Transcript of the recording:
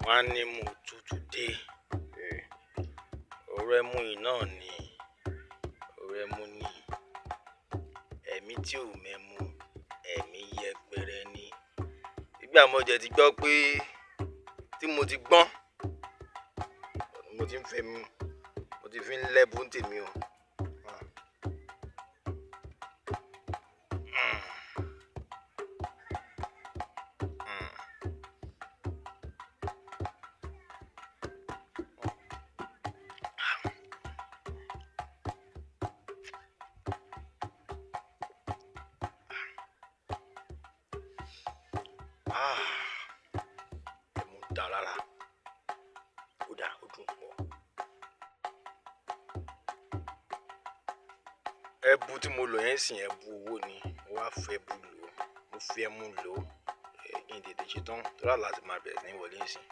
Wọ́n á ní mo tútù dé. Ọ̀rọ̀ ẹmu yìí náà ni, ọ̀rọ̀ ẹmu ni. Ẹ̀mí tí ò mẹ́mu, ẹ̀mí yẹpẹrẹ ni. Nígbà mo jẹ ti gbọ́ pé tí mo ti gbọ́n, mo ti ń fẹ́ mu, mo ti fi ń lẹ́bùn tèmi o. Ẹmu dá lára, ó dá, ó dùn pọ̀. Ẹbu tí mo lò yẹn sìn, ẹbu owó ni. Mo wá fẹ́ ẹbu lò, mo fi ẹmu lò, kí n tètè ṣe tán. Torí àlá ti máa bẹ̀rẹ̀ sí ní wọlé ńsìn.